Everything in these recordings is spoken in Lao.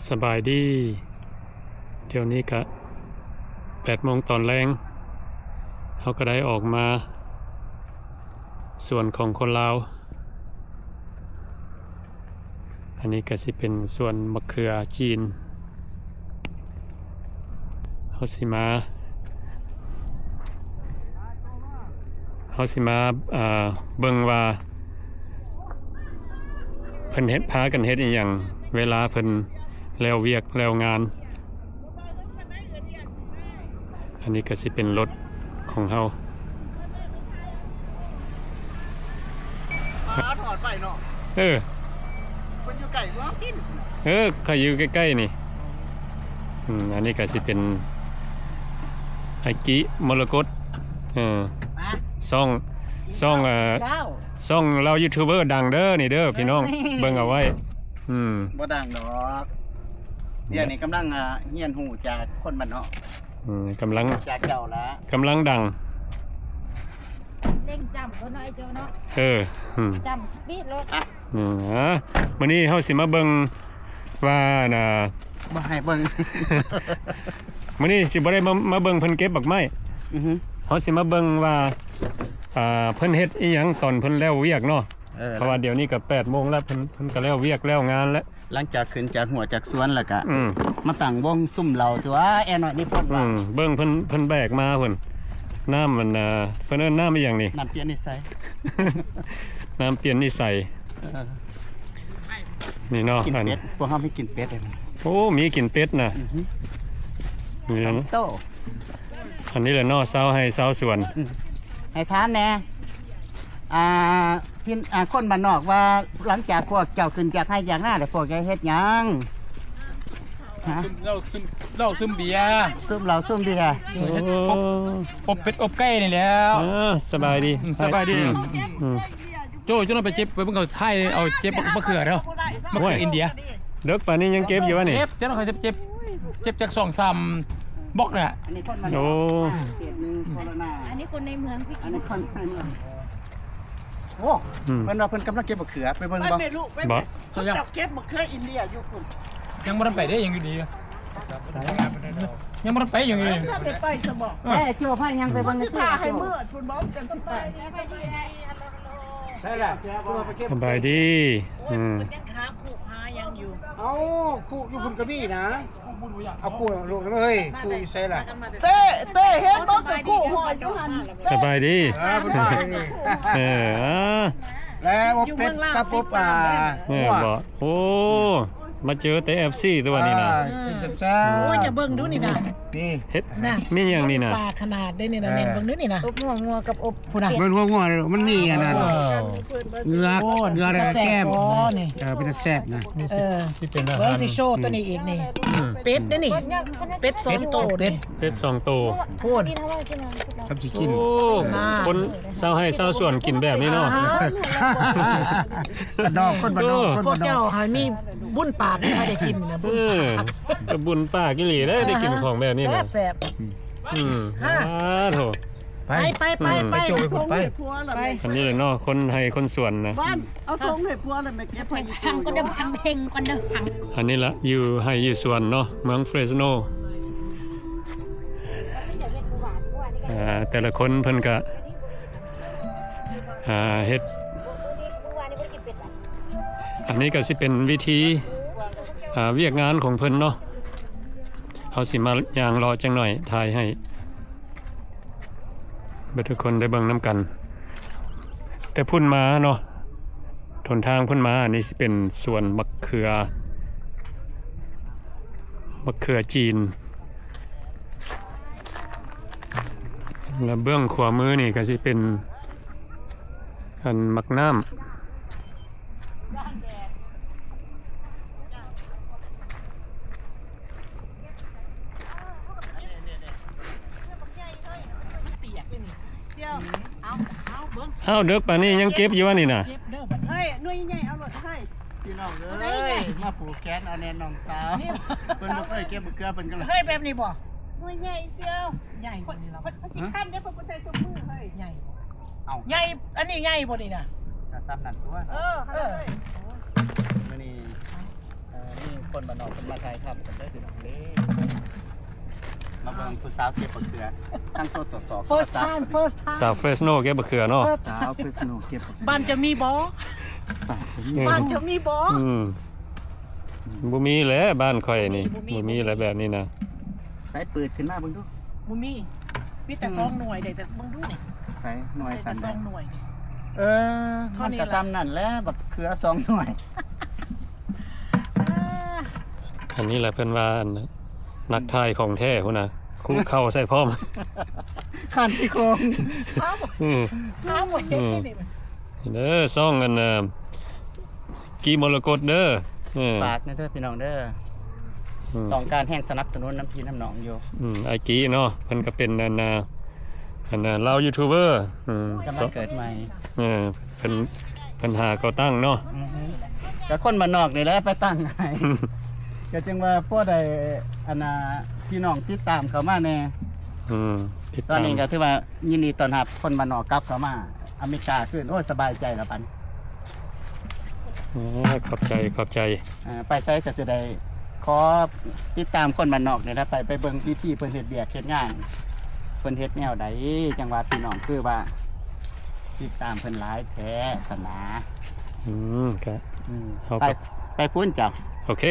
ສະບາຍດີ ດຽວນີ້ກະແປດໂມງຕອນແລງ ເຮົາກະໄດ້ອອກມາສວນຂອງຄົນລາວ. ອັນນີ້ກະຊິເປັນສວນບັກເຂືອຈີນ. ເຮົາຊິມາ ເຮົາຊິມາ ເອີ ເບິ່ງວ່າ ເພິ່ນເຮັດ ພາກັນເຮັດອີ່ຫຍັງ ເວລາເພິ່ນແລ້ວວຽກແລ້ວງານ. ອັນນີ້ກະຊິເປັນລົດຂອງເຮົາ. ມາຖອດໄວ້ເນາະ. ເອີ ເພິ່ນຢູ່ໃກ້ເມືອງຕິນ. ເອີ ຂ້ອຍຢູ່ໃກ້ໆນີ້. ອືມ ອັນນີ້ກະຊິເປັນອາກິ ມໍລະກົດ. ເອີ ຊ່ອງ ຊ່ອງ ເອີ ຊ່ອງລາວຢູທູບເບີດັງເດີ ນີ້ເດີພີ່ນ້ອງ ເບິ່ງເອົາໄວ້. ອືມ ບໍ່ດັງດອກ. ດຽວນີ້ກຳລັງ ອ່າ ຮຽນຮູ້ຈາກຄົນບ້ານນອກ. ອືມ ກຳລັງ ຈາກເຈົ້າລະ ກຳລັງດັງ. ເລັ່ງຈ້ຳໂລດເນາະ ໄອ້ໂຈເນາະ. ເອີ ອືມ ຈ້ຳສະປີດໂລດ. ອືມ ມື້ນີ້ເຮົາຊິມາເບິ່ງວ່າ ອັນນ່າ ບໍ່ໃຫ້ເບິ່ງ. ມື້ນີ້ຊິບໍ່ໄດ້ມາ ມາເບິ່ງເພິ່ນເກັບໝາກໄມ້. ອືຮຶ ເຮົາຊິມາເບິ່ງວ່າ ອ່າ ເພິ່ນເຮັດອີ່ຫຍັງຕອນເພິ່ນແລ້ວວຽກເນາະ. ເອີ ເພາະວ່າດຽວນີ້ກະແປດໂມງແລ້ວ ເພິ່ນ ເພິ່ນກະແລ້ວວຽກແລ້ວງານແລ້ວ. ຫຼັງຈາກຂຶ້ນຈາກຮົ້ວຈາກສວນແລ້ວກະ ອືມ ມາຕັ້ງວົງຊຸມເຫຼົ້າ ຖືວ່າແອນ້ອຍນິພົນ. ອືມ ເບິ່ງເພິ່ນ ເພິ່ນແບກມາເພິ່ນ ນ້ຳມັນ ເອີ ເພິ່ນເອີ້ນນ້ຳອີ່ຫຍັງນີ້? ນ້ຳປ່ຽນນິໄສ. ນ້ຳປ່ຽນນິໄສ. ເອີ ນີ້ເນາະ ກິນເປັດ ພວກເຮົາມີກິນເປັດ. ໂອ້ ມີກິນເປັດນະ. ອືຮຶ ມີ ສອງໂຕ. ອັນນີ້ແຫຼະເນາະ ຊາວໄຮ່ຊາວສວນ. ອືມ ໃຫ້ຖາມແດ່ ອ່າ ພີ່ ອ່າ ຄົນບ້ານນອກວ່າ ຫຼັງຈາກພວກເຈົ້າຂຶ້ນຈາກໄຮ່ຈາກນາແລ້ວ ພວກເຈົ້າເຮັດຫຍັງ? ຮະ ຊຸມເຫຼົ້າ ຊຸມເຫຼົ້າ ຊຸມເບຍ ຊຸມເຫຼົ້າຊຸມເບຍ. ໂອ້ ອົບ ອົບເປັດອົບໄກ່ນີ້ແຫຼ້ວ. ເອີ ສະບາຍດີ. ອືມ ສະບາຍດີ. ອືມ ອືມ ໂຈ້ ເຈົ້າຕ້ອງໄປເກັບ ໄປເບິ່ງເຂົາຖ່າຍ ເອົາເກັບບັກເຂືອເດີ້ ບັກເຂືອອິນເດຍ. ເດິກປານນີ້ຍັງເກັບຢູ່ວະນີ້? ເກັບ ເຈົ້າຕ້ອງເກັບ ເຈັບ ເຈັບຈັກສອງສາມບລັອກນະ. ໂອ້ ອັນນີ້ຄົນໃນເມືອງຊິກິນ. ໂອ້ ອືມ ເພິ່ນວ່າເພິ່ນກຳລັງເກັບບັກເຂືອ ໄປເບິ່ງບໍ່? ບໍ່ ເຂົາເຈົ້າເກັບບັກເຂືອອິນເດຍຢູ່ພຸ້ນ. ຍັງບໍ່ທັນໄປເດ້ ຍັງຢູ່ດີຢູ່. ຍັງບໍ່ທັນໄປ ຍັງຢູ່ດີ. ເຈົ້າໄດ້ໄປຊະບໍ່? ເອີ ເຈົ້າພາຍັງໄປເບິ່ງ ຊິຖ້າໃຫ້ມືດພຸ້ນບໍ່ ຈັ່ງຊິໄປ. ໃສ່ລະ ສະບາຍດີ. ອືມ ເພິ່ນຍັງຫາຄຸຫາຫຍັງຢູ່. ເອົ້າ ຄຸຢູ່ພຸ້ນກະມີນະ. ເອົາຄຸໂລດເອີຍ ຄຸຢູ່ໃສລະ? ເຕ້ ເຕ້ ເຫັນບໍ່ ໄປ ໄປ ຄຸຫ້ອຍຢູ່ຫັ້ນ. ສະບາຍດີ. ເອີ ສະບາຍດີ. ເອີ ແລ້ວອົບເປັດກັບອົບປາ. ແມ່ນບໍ່? ໂອ້ ມາເຈີແຕ່ເອັບຊີຕົວນີ້ນະ. ອ່າ ກິນແຊບໆ. ໂອ້ຍ ຈະເບິ່ງດູນີ້ນະ. ນີ້ ເຮັດ ນະ ມີຫຍັງນີ້ນະ? ປາຂະໜາດເດ້ນີ້ນະ. ເອີ ເບິ່ງດູນີ້ນະ ອົບຫົວງົວກັບອົບ ພຸ້ນນະ ເບິ່ງຫົວງົວນີ້ ມັນມີອັນນັ້ນ ເຫືອກ ເຫືອກແລ້ວກະແກ້ມ. ເອີ ເປັນຕາແຊບນະ. ເອີ ຊິເປັນອາຫານ. ເບິ່ງຊິໂຊຕົວນີ້ອີກນີ້. ອືມ ເປັດເດ້ນີ້ ເປັດສອງໂຕນີ້. ເປັດສອງໂຕ. ພຸ້ນ ຄັນຊິກິນ. ໂອ້ ຄົນຊາວໄຮ່ຊາວສວນກິນແບບນີ້ເນາະ. ບ້ານນອກ ຄົນບ້ານນອກ. ເອີ ຄົນບ້ານນອກ. ພວກເຈົ້າໃຫ້ມີບຸນປາກ ໃຫ້ໄດ້ກິນນະ. ເອີ ກະບຸນປາກອີ່ຫຼີເດ້ ໄດ້ກິນຂອງແບບນີ້ນະ. ແຊບໆ. ອືມ ອືມ ອາໂທ້. ໄປ ໄປ ໄປ ໄປ ໄປ ໄປ. ອັນນີ້ແຫຼະເນາະ ຄົນໄຮ່ຄົນສວນນະ. ເອົາຖົງໃຫ້ຜົວແລ້ວແມ່ເກັບໃຫ້. ພັງກ່ອນເດີ ພັງເພັງກ່ອນເດີ ພັງ. ອັນນີ້ລະ ຢູ່ໄຮ່ຢູ່ສວນເນາະ ເມືອງເຟຣສໂນ. ອ່າ ແຕ່ລະຄົນເພິ່ນກະ ອ່າ ເຮັດ ອັນນີ້ກະຊິເປັນວິທີ ອ່າ ວຽກງານຂອງເພິ່ນເນາະ. ເຮົາຊິມາຍ່າງເລາະຈັກໜ້ອຍ ຖ່າຍໃຫ້ເບິດທຸກຄົນໄດ້ເບິ່ງນຳກັນ. ແຕ່ພຸ້ນມາເນາະ ຫົນທາງພຸ້ນມາ ອັນນີ້ຊິເປັນສວນບັກເຂືອ ບັກເຂືອຈີນ. ແລະເບື້ອງຂວາມືນີ້ກະຊິເປັນ ອັນໝາກນ້ຳ. ອ້າວ ເດິກປານນີ້ຍັງເກັບຢູ່ຫວານີ້ນະ? ເຮີ້ຍ ໜ່ວຍໃຫຍ່ເອົາໂລດເຮີ້ຍ. ພີ່ນ້ອງເອີຍ ມາຜູກແຂນເອົາແນ່ນ້ອງສາວ. ເພິ່ນບໍ່ເຄີຍເກັບມະເຂືອ ເພິ່ນກະເຮີ້ຍ ແບບນີ້ບໍ່? ໜ່ວຍໃຫຍ່ຊຽວ. ໃຫຍ່ກວ່ານີ້ລະ. ເພິ່ນ ເພິ່ນຊິຄັນເດ້ ເພິ່ນບໍ່ໃສ່ຖົງມືເຮີ້ຍ. ໃຫຍ່ບໍ່? ເອົ້າ ໃຫຍ່ ອັນນີ້ໃຫຍ່ບໍ່ນີ້ນະ? ກະສ່ຳນັ້ນຕົວະ. ເອີ ເອີ ມື້ນີ້ ເອີ ນີ້ຄົນບ້ານນອກເພິ່ນມາຖ່າຍທຳກັນເດີພີ່ນ້ອງເດີ ມາເບິ່ງຜູ້ສາວເກັບບັກເຂືອ ທັງໂຕສອດໆ First time first time ສາວເຟຣສໂນເກັບບັກເຂືອເນາະ First ສາວເຟຣສໂນເກັບບັກເຂືອ ບ້ານເຈົ້າມີບໍ່? ບ້ານເຈົ້າມີບໍ່? ອືມ ບໍ່ມີແຫຼະ ບ້ານຂ້ອຍນີ້ ບໍ່ມີ ບໍ່ມີແຫຼະແບບນີ້ນະ ໃສ່ເປີດຂຶ້ນມາເບິ່ງດູ ບໍ່ມີ ມີແຕ່ ອືມ ສອງໜ່ວຍ ໄດ້ແຕ່ເບິ່ງດູນີ້ ໃສ່ໜ່ວຍ ໄດ້ແຕ່ ຊັ້ນ ສອງໜ່ວຍນີ້ ເອີ ມັນກະຊ່ຳນັ້ນແຫຼະ ບັກເຂືອສອງໜ່ວຍ ອັນນີ້ແຫຼະເພິ່ນວ່າ ອັນ ນັກຖ່າຍຂອງແທ້ພຸ້ນນະ ຄຸເຂົ້າໃສ່ພ້ອມ ຄັນທີ່ໂຄງ ອືມ ຫາບໍ່ເຫັນ ອືມ ນີ້ ເດີ ຊ່ອງອັນ ເອີ ກີ່ມໍລະກົດເດີ ເອີ ຝາກແດ່ເດີພີ່ນ້ອງເດີ ອືມ ຕ້ອງການແຮງສະໜັບສະໜູນນຳພີ່ນຳນ້ອງຢູ່ ອືມ ອ້າຍກີ່ເນາະ ເພິ່ນກະເປັນອັນ ອັນລາວຢູທູບເບີ ອືມ ກຳລັງເກີດໃໝ່ ເອີ ເພິ່ນ ເພິ່ນຫາກໍ່ຕັ້ງເນາະ ອືຮຶ ກະຄົນບ້ານນອກນີ້ແຫຼະໄປຕັ້ງໃຫ້ ກະຈຶ່ງວ່າພໍໄດ້ ອັນນ່າ ພີ່ນ້ອງຕິດຕາມເຂົ້າມາແດ່ ອືມ ຕິດຕາມ ຕອນນີ້ກະຖືວ່າຍິນດີຕ້ອນຮັບຄົນບ້ານນອກກັບເຂົ້າມາອາເມລິກາຄືນ ໂອ້ຍ ສະບາຍໃຈລະບັດນີ້ ໂອ້ຍ ຂອບໃຈ ຂອບໃຈ ອ່າ ໄປໃສກະຊິໄດ້ ຂໍຕິດຕາມຄົນບ້ານນອກນີ້ແຫຼະ ໄປ ໄປເບິ່ງວິທີເພິ່ນເຮັດວຽກເຮັດງານ ເພິ່ນເຮັດແນວໃດ ຈັ່ງວ່າພີ່ນ້ອງຄືວ່າຕິດຕາມເພິ່ນຫຼາຍແທ້ຊັ້ນນາ ອືມ ກະ ອືມ ເຮົາ ໄປ ໄປພຸ້ນເຈົ້າ ໂອເຄ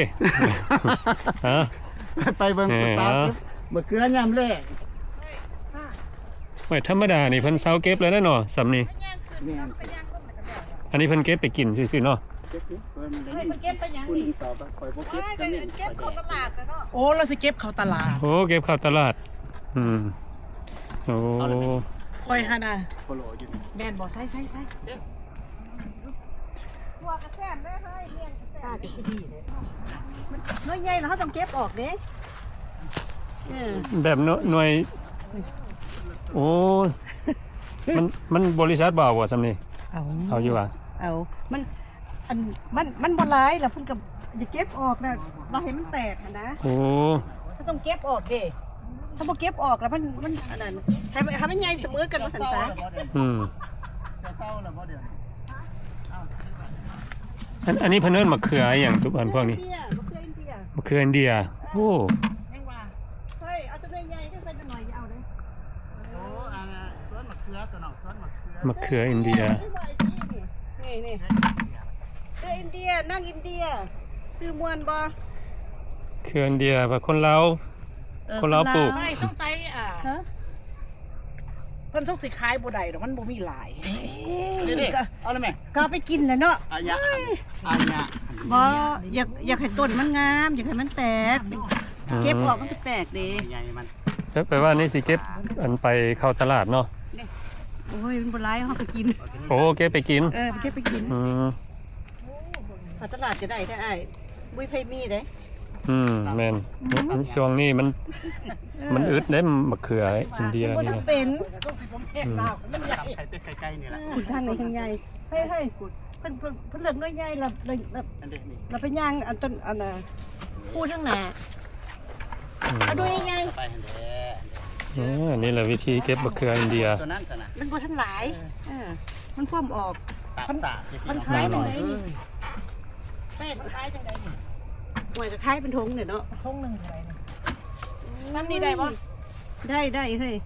ໄປເບິ່ງ ເອີ ຜູ້ສາວເກັບ ເອີ ມະເຂືອຍາມແລ້ງ ໂອ້ຍ ທຳມະດານີ້ເພິ່ນເຊົາເກັບແລ້ວເນາະ ສ່ຳນີ້ ແມ່ນ ອັນນີ້ເພິ່ນເກັບໄປກິນຊື່ໆເນາະ ເກັບນີ້ ເພິ່ນ ເອີຍ ເພິ່ນເກັບໄປຫຍັງນີ້ ເກັບເຂົ້າຕະຫຼາດແລ້ວເນາະ ໂອ້ ລາວຊິເກັບເຂົ້າຕະຫຼາດ ໂອ້ ເກັບເຂົ້າຕະຫຼາດ ອືມ ໂອ້ ຂ້ອຍຫັ້ນນະ ໂຄໂລຢູ່ນີ້ ແມ່ນບໍ່ ໃສ່ໆໆ ເດ້ ຂົ້ວກະແຊບເລີຍ ເຮີ້ຍ ມ້ຽນກະແຊບ ໜ່ວຍໃຫຍ່ລະເຮົາຕ້ອງເກັບອອກເດ້ ເອີ ແບບໜ່ວຍ ໂອ້ ມັນ ມັນບໍລິສັດເວົ້າບໍ່ສ່ຳນີ້ ເອົາ ເອົາຢູ່ຫວາ ເອົາ ມັນ ອັນ ມັນ ມັນບໍ່ຫຼາຍລະເພິ່ນກະຢາກເກັບອອກນະ ລະໃຫ້ມັນແຕກຫັ້ນນະ ໂອ້ ເຮົາຕ້ອງເກັບອອກເດ້ ຖ້າບໍ່ເກັບອອກລະມັນ ມັນອັນນັ້ນ ໃຫ້ ໃຫ້ມັນໃຫຍ່ສະເໝີກັນວ່າຊັ້ນຊະ ອືມ ອັນ ອັນນີ້ເພິ່ນເອີ້ນມະເຂືອອີ່ຫຍັງທຸກອັນພວກນີ້ ມະເຂືອອິນເດຍ ມະເຂືອອິນເດຍ ໂອ້ ຍັງວ່າ ເຮີ້ຍ ເອົາໂຕໃຫຍ່ໆ ເອົາໂຕນ້ອຍໆ ຢ່າເອົາເດີ ໂອ້ ອັນສວນມະເຂືອ ໂຕນ້ອງສວນມະເຂືອ ມະເຂືອອິນເດຍ ນີ້ໆ ເຂືອອິນເດຍ ນາງອິນເດຍ ຊື່ມ່ວນບໍ່? ເຂືອອິນເດຍ ວ່າຄົນລາວ ເອີ ຄົນລາວປູກ ຄົນລາວ ໄປສົງໄສ ອ່າ ຮະ ເພິ່ນສົງຊິຂາຍບໍ່ໄດ້ດອກ ມັນບໍ່ມີຫຼາຍ ນີ້ໆ ກະ ເອົາລະແມ່ ກະເອົາໄປກິນລະເນາະ ອາຍະ ອາຍະ ບໍ່ ຢາກ ຢາກໃຫ້ຕົ້ນມັນງາມ ຢາກໃຫ້ມັນແຕກ ອືມ ເກັບອອກມັນກະແຕກເດ້ ໃຫຍ່ມັນ ແປວ່ານີ້ຊິເກັບອັນໄປເຂົ້າຕະຫຼາດເນາະ ໂອ້ຍ ມັນບໍ່ຫຼາຍ ເຮົາກະກິນ ໂອ້ ເກັບໄປກິນ ເອີ ເກັບໄປກິນ ອືມ ເຂົ້າຕະຫຼາດກະໄດ້ແທ້ອ້າຍ ບໍ່ມີໃຜມີເດ້ ອືມ ແມ່ນ ຊ່ວງນີ້ມັນ ເອີ ມັນອຶດເດ້ ມະເຂືອອິນເດຍນີ້ນະ ບໍ່ທັນເປັນ ອືມ ທາງນີ້ແຮງໃຫຍ່ ເຮີ້ຍໆ ເພິ່ນ ເພິ່ນ ເພິ່ນເລືອກໜ່ວຍໃຫຍ່ລະ ລະ ລະ ລະໄປຍ່າງອັນຕົ້ນ ອັນນ່າ ພູທາງໜ້າ ອືມ ເອົາໜ່ວຍໃຫຍ່ ໄປຫັ້ນແຫຼະ ເອີ ນີ້ລະວິທີເກັບມະເຂືອອິນເດຍ ໂຕນັ້ນຊັ້ນນະ ມັນບໍ່ທັນຫຼາຍ ເອີ ເອີ ມັນພວມອອກ ຕັກສາດ ມັນຂາຍຈັ່ງໃດນີ້ ແປ້ງມັນຂາຍຈັ່ງໃດນີ້ ໂອ້ຍ ກະຂາຍເປັນຖົງນີ້ເນາະ ຖົງໜຶ່ງເທົ່າໃດນີ້ ສ່ຳນີ້ໄດ້ບໍ່? ໄດ້ ໄດ້ເຮີ້ຍ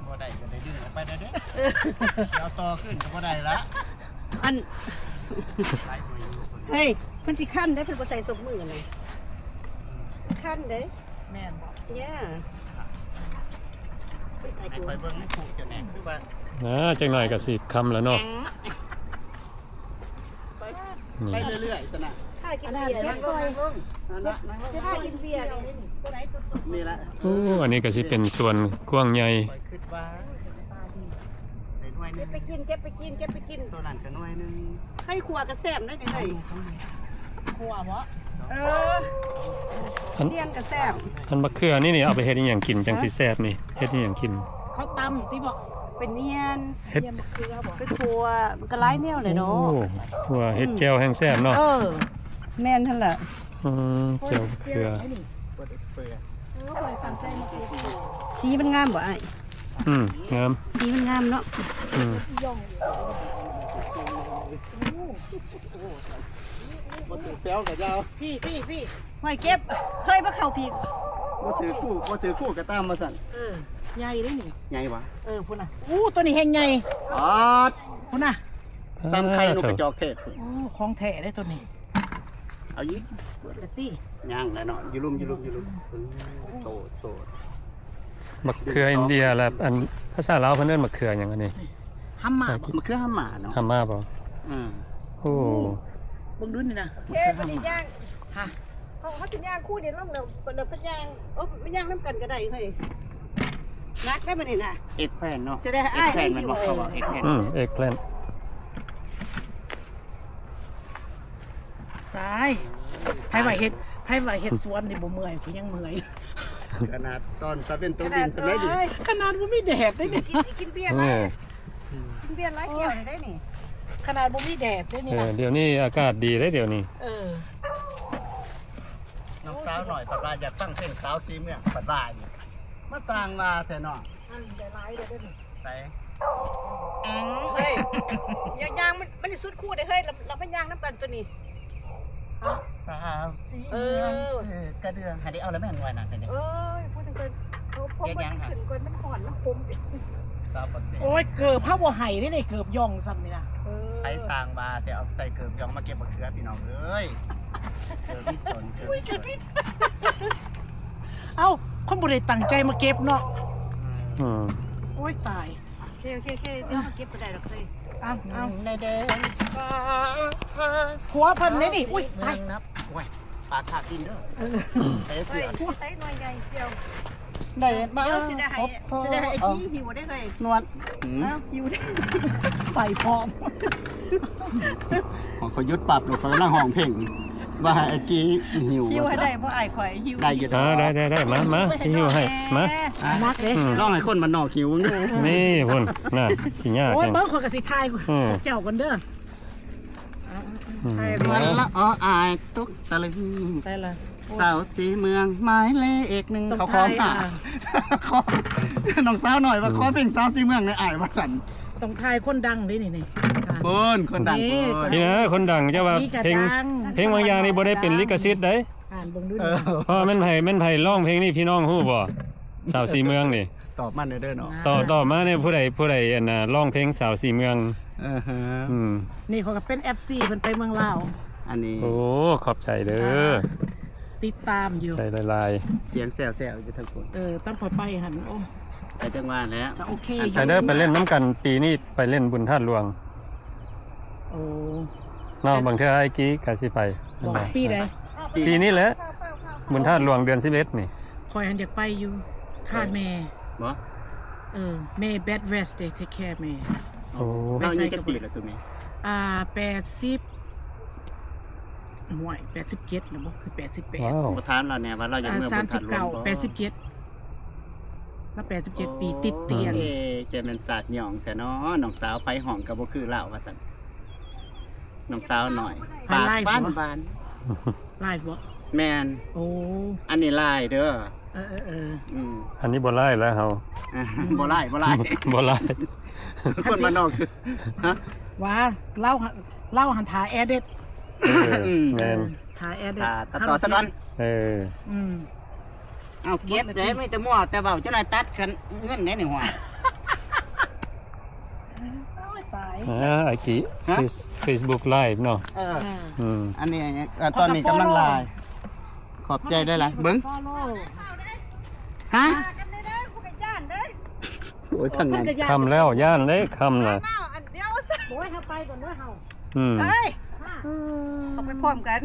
ບໍ່ໄດ້ກະໄດ້ດຶງອອກໄປແດ່ເດ້ ເອີ ຊິເອົາຕໍ່ຄືນກະບໍ່ໄດ້ລະ ອັນ ເຮີ້ຍ ເພິ່ນຊິຄັນເດ້ ເພິ່ນບໍ່ໃສ່ສົບມືຫັ້ນນະ ຄັນເດ້ ແມ່ນບໍ່? ຢ່າ ໃຫ້ຂ້ອຍເບິ່ງໃຫ້ຜູ້ເຈົ້າແນ່ ຄືວ່າ ອ່າ ຈັກໜ້ອຍກະຊິຄ່ຳລະເນາະ ໄປ ນີ້ ໄປເລື້ອຍໆຊັ້ນນະ ຖ້າກິນເບຍ ນັ່ງລົງ ນັ່ງລົງ ຖ້າກິນເບຍນີ້ ນີ້ລະ ໂອ້ ອັນນີ້ກະຊິເປັນສວນກວ້າງໃຫຍ່ ຂ້ອຍຄິດວ່າ ໄດ້ໜ່ວຍໜຶ່ງ ເກັບໄປກິນ ເກັບໄປກິນ ເກັບໄປກິນ ໂຕນັ້ນກະໜ່ວຍໜຶ່ງ ໄຂ່ຂົ້ວກະແຊບເດ້ນີ້ ໄຂ່ຂົ້ວບໍ່? ເອີ ອັນ ນຽນກະແຊບ ອັນມະເຂືອນີ້ນີ້ ເອົາໄປເຮັດອີ່ຫຍັງກິນ ຈັ່ງຊິແຊບນີ້ ເຮັດອີ່ຫຍັງກິນ? ເຂົາຕຳຕິບໍ່? ເປັນນຽນ ເຮັດ ນຽນມະເຂືອບໍ່? ໄປຂົ້ວ ມັນກະຫຼາຍແນວແຫຼະເນາະ ໂອ້ ຂົ້ວເຮັດແຈ່ວແຮງແຊບເນາະ ເອີ ແມ່ນຫັ້ນລະ ອືມ ແຈ່ວມະເຂືອ ສີມັນງາມບໍ່ອ້າຍ? ອືມ ງາມ ສີມັນງາມເນາະ ອືມ ບໍ່ຖືກແຖວກໍຢ່າ ພີ້ ພີ້ ພີ້ ຫ້ອຍເກັບ ເຮີ້ຍ ບໍ່ເຂົ້າພີ້ ບໍ່ຖືກຄູ່ ບໍ່ຖືກຄູ່ກໍຕາມວ່າຊັ້ນ. ເອີ ໃຫຍ່ເດ້ນີ້ ໃຫຍ່ຫວາ? ເອີ ພຸ້ນນະ ໂອ້ ໂຕນີ້ແຮງໃຫຍ່ ອາດ ພຸ້ນນະ ສ່ຳໄຂ່ນົກກະຈອກເທດພຸ້ນ. ໂອ້ ຂອງແທ້ເດ້ໂຕນີ້. ເອົາອີກ ເປີດລະຕິ ຍັງແຫຼະເນາະ ຢູ່ລຸ່ມ ຢູ່ລຸ່ມ ຢູ່ລຸ່ມ. ໂຕໂສດ ບັກເຂືອອິນເດຍ ແລະ ອັນ ພາສາລາວເພິ່ນເອີ້ນບັກເຂືອຫຍັງອັນນີ້? ຮຳມາ ມະເຂືອຮຳມາເນາະ ຮຳມາບໍ່? ອືມ ໂອ້ ເບິ່ງດູນີ້ນະ ເອີ ບໍ່ໄດ້ຍ່າງ ຮະ ເຮົາ ເຮົາຊິຍ່າງຄູ່ນີ້ລົງແລ້ວ ແລ້ວໄປຍ່າງ ໂອ້ ໄປຍ່າງນຳກັນກໍໄດ້ເຮີ້ຍ ໜັກເດ້ມື້ນີ້ນະ. ເອັກແພນເນາະ ຈະໄດ້ອ້າຍໄດ້ຢູ່ ເອັກແພນແມ່ນບໍ່? ເຂົາວ່າເອັກແພນ ອືມ ເອັກແພນ. ຕາຍ ໃຜວ່າເຮັດ ໃຜວ່າເຮັດສວນນີ້ບໍ່ເມື່ອຍ ຂ້ອຍຍັງເມື່ອຍ. ຂະໜາດຕອນຕາເວັນຕົກດິນສ່ຳໃດນີ້ ຂະໜາດບໍ່ມີແດດເດ້ນີ້. ກິນ ກິນເບຍຫຼາຍ ກິນເບຍຫຼາຍແກ້ວນີ້ໄດ້ນີ້ ຂະໜາດບໍ່ມີແດດເດ້ນີ້. ເອີ ນະ ດຽວນີ້ອາກາດດີເດ້ດຽວນີ້. ເອີ ນ້ອງສາວໜ້ອຍພັດວ່າຢາກຟັງເພງສາວສີເມືອງ ພັດວ່າຢູ່ ມາສ້າງວ່າແທ້ເນາະ. ອັນໃດຫຼາຍເດ້ນີ້ ໃສ ເອີຍ ຢ່າຍ່າງ ມັນ ມັນຊິສຸດຄູເດ້ເຮີ້ຍ ລະ ລະມາຍ່າງນຳກັນຕົວນີ້. ສາວສີເມືອງ ເອີ ເສື້ອກະເດືອງ ໃຫ້ໄດ້ເອົາລະແມ່ນຫວຍນັ້ນເດ້. ເອີຍ ເຮັດຫຍັງ ເອີ ເພາະມັນຂຶ້ນກ່ອນ ມັນຮ້ອນ ມັນຂົມ. ສາວປາກເຊ ໂອ້ຍ ເກີບເຮົາບໍ່ໃຫ້ເດ້ນີ້ ເກີບຢ່ອງສ່ຳນີ້ນະ. ເອີ ໃຜສ້າງວ່າແຕ່ເອົາໃສ່ເກີບຢ່ອງມາເກັບບັກເຂືອ ພີ່ນ້ອງເອີຍ ເກີບມີສົນ ເກີບມີສົນ. ເອົ້າ ຄົນບໍ່ໄດ້ຕັ້ງໃຈມາເກັບເນາະ. ອືມ ໂອ້ຍ ຕາຍ. ໂອເຄ ໂອເຄ ໂອເຄ ດຽວເຮົາເກັບບໍ່ໄດ້ດອກເຮີ້ຍ. ເອົາ ເອົາ ໃນແດນຟ້າ ຜົວເພິ່ນເດ້ນີ້. ອຸ້ຍ ຕາຍ ໂອ້ຍ ປາກຄາບດິນເດີ. ເອີ ໃສ່ເສື້ອ ໃສ່ໜ່ວຍໃຫຍ່ສ່ຽວ ໄດ້ມາ ຊິໄດ້ໃຫ້ ຊິໄດ້ໃຫ້ໄອ້ກີ້ຫິ້ວໄດ້ເຮີ້ຍ. ນວດ ເອົາ ຫິ້ວໄດ້ ໃສ່ພ້ອມ. ພໍຂ້ອຍຢຸດປັບໂລດ ຂ້ອຍກຳລັງຮ້ອງເພງ ວ່າໃຫ້ໄອ້ກີ້ຫິ້ວ ຫິ້ວໃຫ້ໄດ້ບໍ່ ອ້າຍຂ້ອຍຫິ້ວໄດ້ຢູ່. ເອີ ໄດ້ ໄດ້ ໄດ້ ມາ ມາ ຊິຫິ້ວໃຫ້ ມາ. ໜັກເດ້ ອືມ ລອງໃຫ້ຄົນບ້ານນອກຫິ້ວເບິ່ງດູ. ນີ້ພຸ້ນ ນັ້ນ ຊິຍາກ. ໂອ້ຍ ເບິ່ງ ຂ້ອຍກໍຊິຖ່າຍ ອືມ ເຈົ້າກ່ອນເດີ. ອືມ ຖ່າຍໄວ້ ລະອໍອາຍຕົກຕະລຶງ ໃສ່ລະ ສາວສີເມືອງໝາຍເລກໜຶ່ງ. ເຂົາຂໍມາ ຂໍ ນ້ອງສາວໜ້ອຍວ່າ ອືມ ຂໍເພງສາວສີເມືອງແດ່ອ້າຍ ວ່າຊັ້ນ. ຕ້ອງຖ່າຍຄົນດັງເດ້ນີ້ ນີ້ ເບິ່ງ ຄົນດັງ ນີ້ ພຸ້ນ ນີ້ນະ ຄົນດັງ. ເຈົ້າວ່າເພງ ເພງບາງຢ່າງນີ້ບໍ່ໄດ້ເປັນລິຂະສິດໃດ໋. ອ່ານເບິ່ງດູ ເອີ ເພາະມັນໃຜ ມັນໃຜຮ້ອງເພງນີ້ ພີ່ນ້ອງຮູ້ບໍ່? ສາວສີເມືອງນີ້ ຕອບມາແດ່ເດີເນາະ. ຕອບ ຕອບມາແດ່ ຜູ້ໃດ ຜູ້ໃດ ອັນນ່າ ຮ້ອງເພງສາວສີເມືອງ. ເອີ ອືມ ນີ້ຂ້ອຍກໍເປັນເອັຟຊີເພິ່ນໄປເມືອງລາວ ອັນນີ້. ໂອ້ ຂອບໃຈເດີ ອ່າ ຕິດຕາມຢູ່ ໃຈຫຼາຍໆ. ສຽງແຊວໆຢູ່ທາງພຸ້ນ. ເອີ ຕອນຂ້ອຍໄປຫັ້ນ ໂອ້ ກໍຈັ່ງວ່າແຫຼະ ກໍໂອເຄຢູ່. ໄປເດີ ໄປຫຼິ້ນນຳກັນ ປີນີ້ໄປຫຼິ້ນບຸນທາດຫຼວງ. ໂອ້ ເນາະ ເອີ ບາງເທື່ອອ້າຍກີ້ກໍຊິໄປ. ບໍ່ ປີໃດ? ປີນີ້ແຫຼະ ບຸນທາດຫຼວງເດືອນສິບເອັດນີ້. ຂ້ອຍຫັ້ນຢາກໄປຢູ່ ຂ້າແມ່ ບໍ່? ເອີ ແມ່ bed rest ເດ້ take care ແມ່. ໂອ້ ເຮົາອາຍຸຈັກປີລະໂຕແມ່? ອ່າ ແປດສິບ ຫ້ວຍ ແປດສິບເຈັດແລ້ວບໍ່? ຄືແປດສິບແປດ. ບໍ່ຖາມລາວແດ່ວ່າລາວຢາກເມືອບຸນທາດຫຼວງບໍ່? ແປດສິບເຈັດ ລາວແປດສິບເຈັດປີ ຕິດຕຽງ. ເອີ ຈະແມ່ນສາດຫຍ້ອງແທ້ເນາະ ນ້ອງສາວ ໃຜຮ້ອງກໍບໍ່ຄືລາວວ່າຊັ້ນ. ນ້ອງສາວໜ້ອຍ ປາກຫວານໆ. ລາຍບໍ່? ແມ່ນ. ໂອ້ ອັນນີ້ລາຍເດີ. ເອີໆໆ ອືມ ອັນນີ້ບໍ່ລາຍແລ້ວເຮົາ ອ່າ ບໍ່ລາຍ ບໍ່ລາຍ ບໍ່ລາຍ. ຄົນບ້ານນອກ ຮະ ວ່າລາວ ລາວຫັ້ນຖ້າແອເດັດ. ເອີ ອືມ ແມ່ນ ຖ້າແອເດັດ ຖ້າຕັດຕໍ່ຊະກ່ອນ. ເອີ ອືມ ເອົາເກັບເດ້ ມີແຕ່ມົວແຕ່ເວົ້າ ຈັກໜ້ອຍຕັດກັນເງິນເດ້ນີ້ ຫ້ວຍ. ໂອ້ຍ ຕາຍ. ອ່າ ໄອ້ກີ້ ເຟສ Facebook Live ເນາະ. ເອີ ອ່າ ອືມ ອັນນີ້ ອ່າ ຕອນນີ້ກຳລັງ follow ລາຍ. ຂອບໃຈຫຼາຍໆ ເບິ່ງ ຮະ ໂອ້ຍ ທາງນັ້ນ ຄ່ຳແລ້ວ ຢ້ານເດ້ ຄ່ຳນະ. ໂອ້ຍ ເຮົາໄປກ່ອນເດີເຮົາ. ອືມ ເອີຍ ເຮົາໄປພ້ອມກັນ.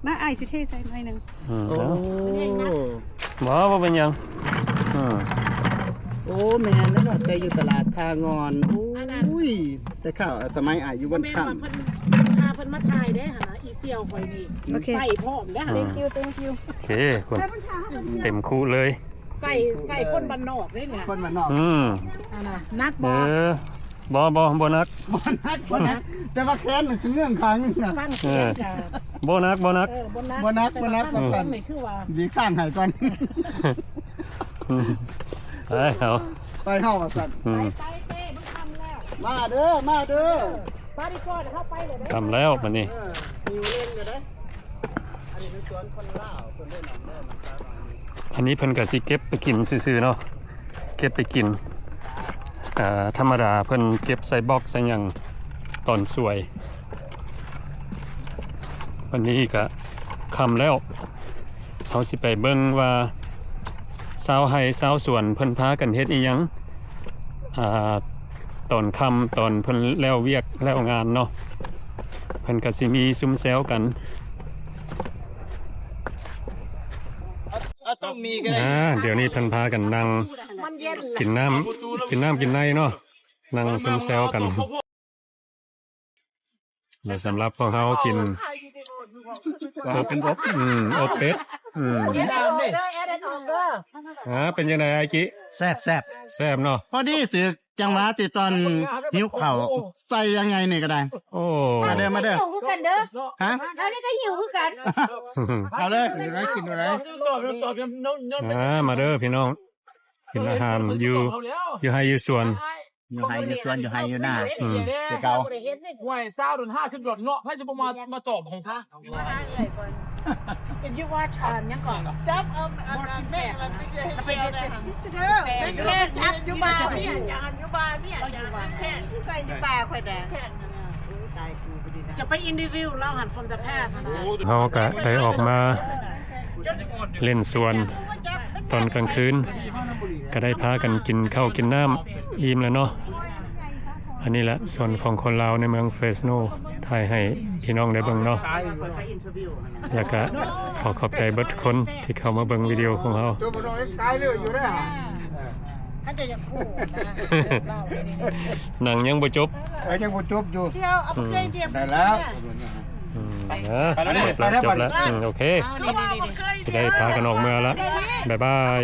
ມາ ອ້າຍຊິເທໃສ່ໜ້ອຍໜຶ່ງ. ອືມ ໂອ້ ບໍ່ ບໍ່ເປັນຫຍັງ. ອືມ ໂອ້ ແມ່ນແລ້ວເນາະ ແຕ່ຢູ່ຕະຫຼາດທ່າງ່ອນ. ໂອ້ຍ ແຕ່ຄາວສະໄໝອ້າຍຢູ່ບ້ານຄຳ ເພິ່ນ ພາເພິ່ນມາຖ່າຍເດ້ຫັ້ນນະ ອີ່ສ່ຽວຂ້ອຍນີ້. ໂອເຄ ໃສ່ພ້ອມເດ້. ອືມ thank you thank you. ໂອເຄ ເຕັມຄຸເລີຍ. ໃສ່ ໃສ່ຄົນບ້ານນອກເດ້ນີ້ ຄົນບ້ານນອກ. ອືມ ອັນນ່າ ໜັກບໍ່? ເອີ ບໍ່ ບໍ່ ບໍ່ໜັກ ບໍ່ໜັກ ບໍ່ໜັກ ແຕ່ວ່າແຂນມັນຄືເງື້ອງຂາງນີ້ນະ. ຟັງສຽງກະ ເອີ ບໍ່ໜັກ ບໍ່ໜັກ. ເອີ ບໍ່ໜັກ ບໍ່ໜັກ ບໍ່ໜັກ ວ່າຊັ້ນ. ນີ້ຄືວ່າ ດີຂ້າງໃຫ້ກ່ອນ. ອືມ ໄປເຮົາ ໄປເຮົາວ່າຊັ້ນ. ອືມ ໄປ ໄປເຕ້ ມັນຄ່ຳແລ້ວ. ມາເດີ ມາເດີ. ຄ່ຳແລ້ວບັດນີ້. ອັນນີ້ເພິ່ນກະຊິເກັບໄປກິນຊື່ໆເນາະ ເກັບໄປກິນ. ອ່າ ທຳມະດາເພິ່ນເກັບໃສ່ບັອກໃສ່ຫຍັງຕອນສວຍ. ວັນນີ້ກະຄ່ຳແລ້ວ ເຮົາຊິໄປເບິ່ງວ່າຊາວໄຮ່ຊາວສວນເພິ່ນພາກັນເຮັດອີ່ຫຍັງ ອ່າ ຕອນຄ່ຳ ຕອນເພິ່ນແລ້ວວຽກແລ້ວງານເນາະ ເພິ່ນກະຊິມີຊຸມແຊວກັນ. ອ່າ ດຽວນີ້ເພິ່ນພາກັນນັ່ງກິນນ້ຳ ກິນນ້ຳກິນໃນເນາະ ນັ່ງຊຸມແຊວກັນ. ແລະ ສຳລັບພວກເຮົາກິນ ເປັນອົບ ອືມ ອົບເປັດ ອືມ. ອ່າ ເປັນຈັ່ງໃດອ້າຍກິ? ແຊບໆ ແຊບເນາະ ພໍດີຖືກຈັງຫວະທີ່ຕອນຫິວເຂົ້າ ໃສ່ຍັງໄງນີ້ກໍໄດ້. ໂອ້ ມາເດີ ມາເດີ ຫິວຄືກັນເດີ. ຮະ? ອັນນີ້ກໍຫິວຄືກັນ. ເອົາເລີຍ ກິນໄດ້ ກິນໄດ້. ອ່າ ມາເດີພີ່ນ້ອງ ກິນອາຫານຢູ່ ຢູ່ໄຮ່ຢູ່ສວນ ຢູ່ໄຮ່ຢູ່ສວນ ຢູ່ໄຮ່ຢູ່ນາ ອືມ ຄືເກົ່າ. ຫ້ວຍ ຊາວດອນ ຫ້າສິບດອນເນາະ ໃຜຈະບໍ່ມາ ມາຕອບຂອງພະ. If you watch ອັນຫຍັງເກາະ ຈັບເອົາອັນແມ່ງລະໄປເຮັດເຊັດ ຢູ່ບ້ານ ຢູ່ບ້ານ ໃສ່ຢູ່ປ່າຂ້ອຍນະ. ຈະໄປອິນເຕີວິວລາວຫັ້ນ from the past ຫັ້ນນະ. ເຮົາກະໄດ້ອອກມາ ເລ່ນສວນຕອນກາງຄືນ ກະໄດ້ພາກັນກິນເຂົ້າກິນນ້ຳອີ່ມແລ້ວເນາະ. ອັນນີ້ແຫຼະສວນຂອງຄົນລາວໃນເມືອງເຟຣສໂນ ຖ່າຍໃຫ້ພີ່ນ້ອງໄດ້ເບິ່ງເນາະ ແລ້ວກະຂໍຂອບໃຈເບິດທຸກຄົນທີ່ເຂົ້າມາເບິ່ງວິດີໂອຂອງເຮົາ. ໜັງຍັງບໍ່ຈົບ ເອີ ຍັງບໍ່ຈົບຢູ່ ໄດ້ແລ້ວ ອືມ ໄປແລ້ວ ໄປແລ້ວ ອືມ ໂອເຄ ຊິໄດ້ພາກັນອອກເມືອລະ ບາຍບາຍ.